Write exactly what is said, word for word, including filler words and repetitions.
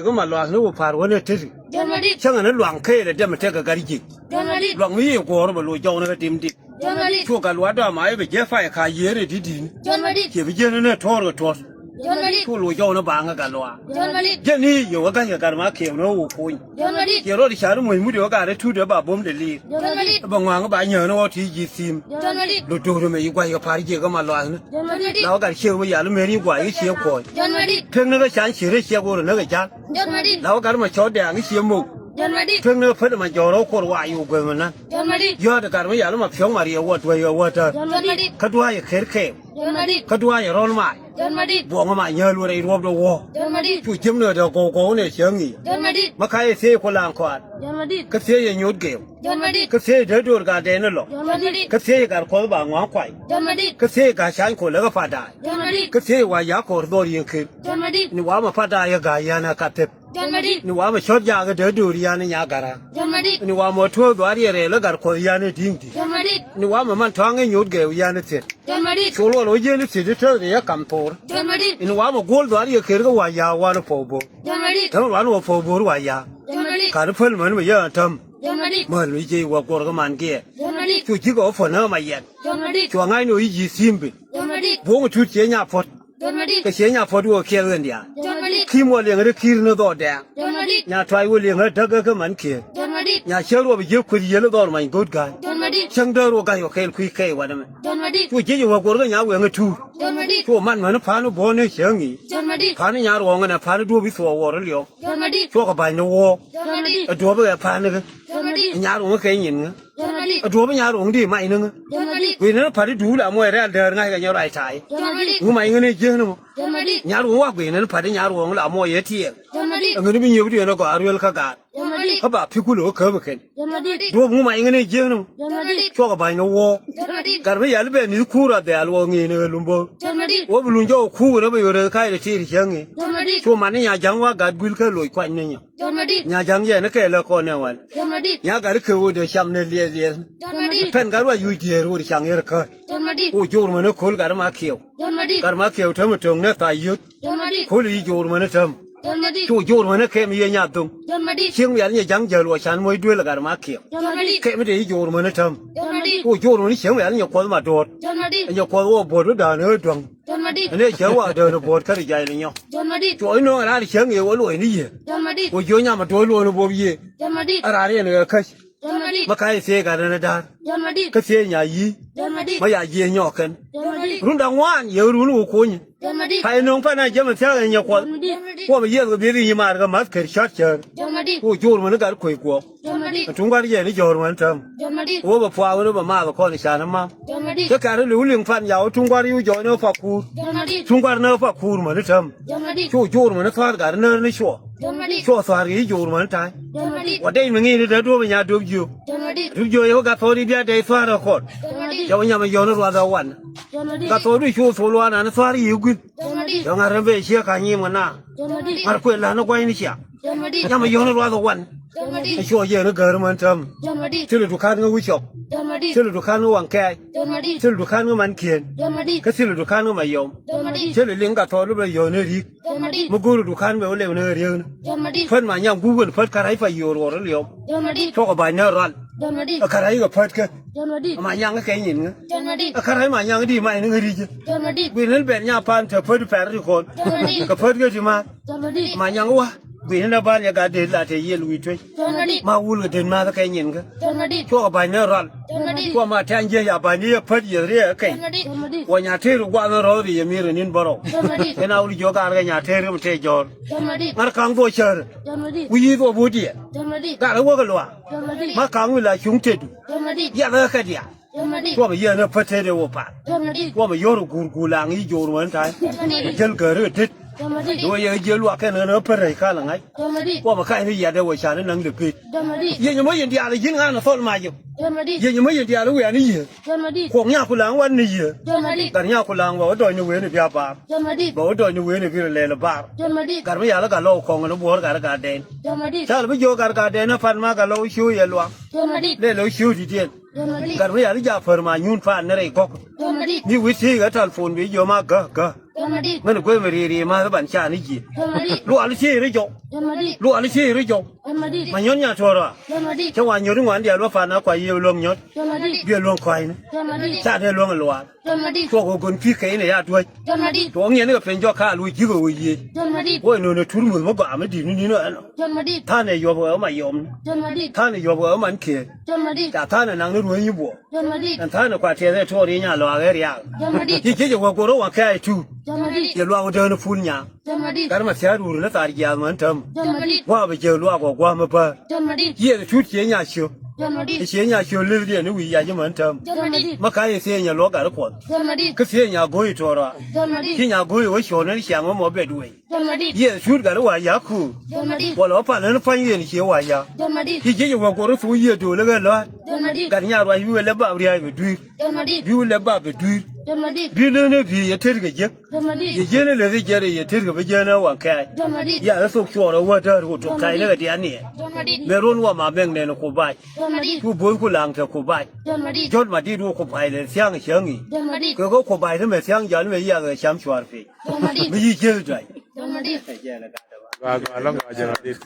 Kä ma luath ni wä pa̱a̱r wä ni tet. Cäŋɛ ni luaŋ kɛɛl ɛ dɛm ɛ tɛk ɛ gat ji̱. Luaŋ mi yiëë guɔ̱ɔ̱r bɛ loc jɔw ni kä tim dit. Cu gat luath dɔ̱a̱ ma i̱ bɛ jiɛ pay ka yiëër ɛ di̱t di̱t. Ciɛ bi jiɛn ni tuɔ̱ɔ̱r kɛ tuɔ̱t. Cu loc jɔw ni baaŋ kä gat luath. Jiɛn ni yɛ wä ga̱c kɛ gat ma kiɛɛw ni wä wä kuny. Ciɛ rɔɔd i̱ ca̱r i̱ muc mut yɛ wä gat i̱ tut ɛ ba bom dee liir. Bɛ ŋuaŋ ba nyääni ɣɔɔ ti ji̱ thi̱i̱m. Do̱do̱r mɛ yi gua̱c kɛ pa̱r jiɛk kä ma luathni. La wä gat ciek mi yal i̱ meri gua̱c i̱ ciek kuɔ̱ɔ̱c. Tek ni kä can ciet i̱ ciek ɣöö rɛ ni kɛ ja̱l. La wä gat ma cɔɔt dɛ̈ɛ̈ŋ i̱ ciek mo̱k. Tek ni kä pät ma jɔ̱ɔ̱r ɣä kuɔr wa yo̱o̱ gue̱m nan. Yɔ̱ɔ̱t gat mi yal i̱ ma piɔ̱ŋ ma riɛw wä duäc ɣä wä tär. Kä dua̱a̱c ɛ ker kɛɛw. Kä dua̱a̱c ɛ rɔ̱l mac. Buɔ̱ŋä ma nyääl wä rɛy ruɔ̱pdɛ wä. Cu jiämni ɣä dee gɔw gɔw nɛ cäŋ i̱. Ma ka yɛ thiec ku laŋ kɔaar. Kä thiec yɛ nyuut gɛɛw. Kä thiec dee do̱r gat dɛn ilɔ. Kä thiec gat kuɔth ba ŋua̱a̱ŋ kuay. Kä thiec gat ca̱ny kɔ lɛ kä pa̱t da̱a̱c. Kä thiec wa ya̱ kɔr dhɔr yɛn ker. Ni wa ma pa̱t da̱a̱c yɛ ga̱a̱c yɛn ɛ ka thep. Ni wa ma cɔt jaak dee do̱r yɛn nya gara̱a̱. Ni wa ma tuɔ̱ɔ̱k dhuaar yɛ rɛɛl ɛ gat kuɔth yɛn ɛ di̱ŋ di̱. Ni wa ma man tɔ̱a̱ŋ ɛ nyuut gɛɛw yɛn ɛ thiet. Cu luɔl wä jiɛn i̱ thiet i̱ täth yɛ kam thor. Ni wa ma guɔl dhuaar yɛ ker kä wa ya̱a̱ wan ɛ puɔ̱u bo̱o̱r. Täm wan wä puɔ̱u bo̱o̱r wa ya̱a̱. Ka̱n i̱ päl män mɛ yɛ ɣän täm. Mäl mi jiɛc wä guɔr kä man giɛɛr. Cu ji̱ kɛ wä puɔ̱n ɣä ma yɛn. Cua ŋa̱cni wä i̱ ji̱ thi̱i̱m ben. Buɔ̱ŋ i̱ tut ciɛ nya puɔ̱t. Kɛ ciɛ nya puɔ̱t wä kiɛth ɣän diaal. Ki̱i̱m wä liɛŋ ri ki̱i̱r ni dhɔɔdɛɛŋ. Nya tuac wä liɛŋ ri däk kä man kiɛɛr. Nya cär wä bi jiäk kueth yiël i̱ dhɔr many go̱o̱t ga̱a̱c. Cäŋ däär wä ga̱c wä kɛɛl kui̱ kɛɛc wanɛ mɛ. Cu jiɛc wä guɔr kä nya wɛŋ i̱ tuur. Cu man mäni pa̱a̱n i̱ buɔ̱ɔ̱n i̱ cäŋ i̱. Pa̱a̱n i̱ nya ruɔ̱ɔ̱ŋ ɛnɛ pa̱a̱n i̱ duɔ̱ɔ̱p i̱ thuɔɔk wuɔr i̱ liɔ̱ɔ̱k. Cuɔkɛ ba̱ny ni wuɔ̱ɔ̱k. Ɛ duɔ̱ɔ̱p i̱ kɛ pa̱a̱n i̱ kä. Nya ruɔ̱ɔ̱ŋ i̱ kɛ nyin ŋä. Ɛ duɔ̱ɔ̱p i̱ nya ruɔ̱ɔ̱ŋ di mac ni ŋä. Gui̱n ni pa̱t i̱ duul amɔ ɛ rɛl däär ŋa̱ckɛ nyɔr rac ta̱a̱ i̱. Ŋu mac ŋä ni jiäk ni mɔ. Nya ruɔ̱ɔ̱ŋ wa gui̱n ni pa̱t i̱ nya ruɔ̱ɔ̱ŋ la amɔ yɛ tiɛɛk. Ɛ ŋäni bi nyiëp diɛn ɛ gɔaa ruël kä gaat. Kä ba pi̱ kulɛ wä käp ɛ kɛn. Duɔ̱ɔ̱p ŋu mac ŋä ni jiäk ni mɔ. Cuɔkɛ ba̱ny ni wuɔ̱ɔ̱k. Gat mi yal i̱ bɛ mi̱th kuur a dhɛ̈ɛ̈l wä ŋi̱i̱n ɛ lumbäär. Wä bi luny jɔk ɛ kuur ɛ bɛ yot ɛ kac rɛ ti̱i̱t cäŋ i̱. Cu man ni nya ja̱ŋ wa gat gui̱l kä loc kuany ni nyɔ. Nya ja̱ŋ yɛn i̱ kɛɛl ɛ kɔn ɛ wal. Nya gat i̱ kɛ ɣöö dee cam ni liɛth liɛth. Pɛn gat wa yuc diëër ɣöö caŋ yɛr käät. Ku jo̱o̱r mäni ko̱l gat ma kiɛw. Gat ma kiɛw täm i̱ töŋ ni thac yöt. Ko̱l i̱ jo̱o̱r mäni täm. Cu jo̱o̱r mäni kɛm i̱ yɛ nya dho̱ŋ. Cieŋ mial nyɛ ja̱ŋ jäl wä can moc duël gat ma kiɛw. Kɛm i̱ te i̱ jo̱o̱r mäni täm. Ku jo̱o̱r mäni cieŋ mial nyɛ kuɔth ma duɔ̱ɔ̱t. Nyɛ kuɔth wä buɔ̱t i̱ da̱a̱n ɣä duäŋ. Ɛn ëë cä wa däänä buɔ̱ɔ̱t kä ri jay ni nyɔ. Cuɔ i̱ nööŋ raar cäŋ i̱ wä luɔ̱c ni yiëë. Wä jiö nyam a duɔ̱ɔ̱c luɔ̱ɔ̱n i̱ buɔ̱p yiëë. Kä raar yɛn ɣä käc. Ma ka i̱ thiëëk gat ɛn ɛ da̱a̱r. Kä thiëëk nya yi̱i̱. Ma ya jiëë nyɔɔk kɛn. Run da̱ŋ ŋuan yɛ run wä kuɔ̱nyɛ. Ka i̱ nööŋ pan a jiäm ɛ thia̱k ɛ nyɛ kuɔth. Kuɔm i̱ yiëth kɛ bi̱i̱k i̱ nyi maar kɛ ma̱th kɛr cɔt cäär. Wä jo̱o̱r mäni gat kuec guɔ̱ɔ̱k. Ɛ tuŋ gua̱r yɛn i̱ jɔ̱ɔ̱r wän täm. Wä bɛ puaak wän bɛ maath kɔn i̱ can i̱ mam. Cä kɛ̈r i̱ li̱w liŋ pan yaw i̱ tuŋ gua̱r i̱ wä jɔɔc ni wä pakuur. Tuŋ gua̱r ni wä pakuur mäni täm. Cu jo̱o̱r mäni thua̱a̱r gat i̱ näär ni cuɔ. Cuɔ thua̱a̱r kɛ i̱ jo̱o̱r mäni ta̱a̱ny. Wä dec mi ŋi̱i̱n i̱ dee duɔ̱ɔ̱p i̱ nya duɔ̱ɔ̱p jiök. Duɔ̱ɔ̱p jiök i̱ wä gat thɔɔr i̱ bia dec thua̱a̱r ɛ kɔn. Cɛ wä nyam i̱ yɔ̱ɔ̱n i̱ ruath ɛ wan. Gat thɔɔr i̱ cu thol wan an i̱ thua̱a̱r i̱ yiëë gui̱n. Cɛ ŋa̱t rɛm ben ciek ka nyiim kɛ naath. Ŋa̱t kuël la̱n i̱ gua̱cni ciaŋ. Nyam a yɔ̱n ruath wan. Ɛ cuɔ yɛn i̱ gäär män täm. Thilɛ dukan ŋä wi̱c cɔk. Thilɛ dukan ŋä waŋ kɛɛc. Thilɛ dukan ŋä man kiën. Kä thilɛ dukan ŋä ma yɔm. Thilɛ liŋ ka thɔɔl i̱ bɛ yɔ̱n i̱ ri̱k. Mi go̱o̱ri dukan bɛ wä lɛw ni ɣä riäkni. Pät ma nyaŋ gup kɛn pät kärɛc pa yo̱o̱r ɣɔr i̱ liɔm. Cuɔkɛ ba̱ny ni ral. Ɛ kärɛc kɛ pät kä. Ma nyaŋ kɛ nyin ŋä. Ɛ kärɛc ma nyaŋ di mac ni ŋä ri̱cä. Gui̱n ni bɛn nya pan te pät pɛr ti kɔn. Kɛ pät kɛ ti ma̱a̱th. Ma nyaŋ wa. Gui̱n ni na ban yɛ gat det la te yiël wi̱i̱ tuec. Ma wul kɛ det ma̱th kɛ nyin kä. Cuɔkɛ ba̱ny ni ral. Cuɔ ma tɛn jiɛ ya ba̱ny ni yɛ pät yɛ riɛ kɛ. Wä nya tëër guath ni rɔɔth yɛ mir nin bärɔw. Kɛn a wul jiɔ gar kɛ nya tëër mi te jɔ̱ɔ̱r. Ŋa̱r ka̱ŋ dhuɔ cäärä. Wi̱i̱ dhuɔ bo̱o̱diɛ. Gat a wäk a luaak. Ma ka̱ŋ wi̱i̱ la cuŋ tetdu. Yɛl ɣä kɛ diaal. Cuɔmɛ yɛn ɣä pät tetdɛ wä pa̱a̱t. Cuɔmɛ yɔ̱r guur guur laŋ i̱ jo̱o̱r män ta̱a̱. Jäl gäri ɣä tet. Wä yɛ jiɛ luak kɛn ɣän ɣä pät rɛy kal ŋa̱c. Cuɔmɛ ka̱ny ni yɛt ɛ wä can i̱ naŋ dee pet. Yɛn yɛ mä yɛn diaal i̱ ji̱n ŋa̱n ɛ thɔl mac yɛ. Yɛn yɛ mä yɛn diaal i̱ wian i̱ yiëë. Kuɔk nyak ku laŋ wan ni yiëë. Gat nyak ku laŋ bɛ wä dɔ̱ny ni wen i̱ bia baar. Bɛ wä dɔ̱ny ni wen i̱ bi rɛ lɛl i̱ baar. Gat mi yal i̱ gat lɔw kɔŋ ni buɔ̱ɔ̱r gat i̱ gat dɛn. Thal bi jiök gat gat dɛn i̱ pan ma gat lɔw ciöö yɛ luaŋ. Lɛ lɔw ciöö ti diɛn. Gat mi yal i̱ ja pär ma nyuun pan ni rɛy gɔ̱k. Mi wi̱c thiec ɣä tal pon bi jiö ma gäk gäk. Jɔn Madit. Ŋän guey mi ri̱i̱ ri̱i̱ ma̱th ban ca ni ji̱. Jɔn Madit. Lual ci ri jɔw. Jɔn Madit. Lual ci ri jɔw. Jɔn Madit. Ma nyɔt nya tuɔɔr a. Jɔn Madit. Cä wa nyɔt iŋuan diaal wä pan a kua yiëë luäŋ nyɔt. Jɔn Madit. Biɛ luäŋ kɔ̱a̱cni. Jɔn Madit. Ca dee luäŋ lual. Jɔn Madit. Cuɔk wä gon kui̱ kɛ inɛ ya duäc. Jɔn Madit. Cuɔk ŋiɛn ni kɛ piny jɔk ka luc ji̱k ɛ wä yiëë. Jɔn Madit. Wä inɔn ɛ tur muth mi gɔaa mi di̱t ni ni̱n ɛ ɛnɔ. Jɔn Madit. Tha̱a̱n ɛ yuɔp ɛ ma yɔm. Jɔn Madit. Tha̱a̱n ɛ yuɔp ɛ man kiɛɛr. Jɔn Madit. Ca tha̱a̱n ɛ naŋ ni ruëëny i̱ buɔ. Jɔn Madit. Ɛn tha̱a̱n ɛ kua tiɛth ɛ tuɔɔr i̱ nya luaak ɛ riaak. Jɔn Madit. Ci jiec ɛ wä go̱r ɛ waŋ kɛ̈ɛ̈c tuut. Jɔn Madit. Yɛ luaak wä dään ɛ pul nyaam. Jɔn Madit. Gat ma thia̱a̱r ruur ni thar jiaath män täm. Jɔn Madit. Gua̱a̱p ɛ jiääk luaak wä gua̱a̱p mi päär. Jɔn Madit. Yiëth tuut cie nya ciö. Jɔn Madit. Cie nya ciö lith diɛn ni wi̱i̱ yac män täm. Jɔn Madit. Ma ka yɛ thiee nya luɔk gat kuɔth. Jɔn Madit. Kä thiee nya go̱o̱c tuɔɔr a. Jɔn Madit. Ci nya go̱o̱c wä cuɔ̱ɔ̱n ni ciaŋ wä mɔ bɛt wei. Jɔn Madit. Yiëth tuut gat wä ya̱k kuur. Jɔn Madit. Wala wä pal ni pa̱ny yɛn cie wä ya̱k. Jɔn Madit. Ci jiec wä go̱r thuk yiëë do̱o̱l ɛ ɣän lɔ̱a̱t. Jɔn Madit. Gat nya ruac wi̱i̱ wä lɛ bap ria̱a̱c bɛ dui̱r. Jɔn Madit. Bi wä lɛ bap bɛ dui̱r. Jɔn Madit. Bi lön ni bi yɛ tet kɛ jiäk. Jɔn Madit. Yɛ jiɛn ileth i̱ jiɛt yɛ tet kɛ bi jiɛn ɛ waŋ kɛɛc. Jɔn Madit. Ya ɛ thok cuɔɔr ɛ wä däär ku tok ka̱c ni kɛ diaal ni ɛ. Jɔn Madit. Mɛ ruɔ̱n wä ma bɛŋ nɛn ku bac. Jɔn Madit. Cu bo̱o̱th ku laŋ kɛ ku bac. Jɔn Madit. Jɔn Madit wä ku bac lɛ thia̱ŋ cäŋ i̱. Jɔn Madit. Kɛ kɛ ku bac ni mɛ thia̱ŋ jal mɛ yath ɛ cam cuaar piny. Jɔn Madit. Mi yi jieth duac. Jɔn Madit. Gɔaa gɔaa lɔ̱ŋ gɔaa Jɔn Madit.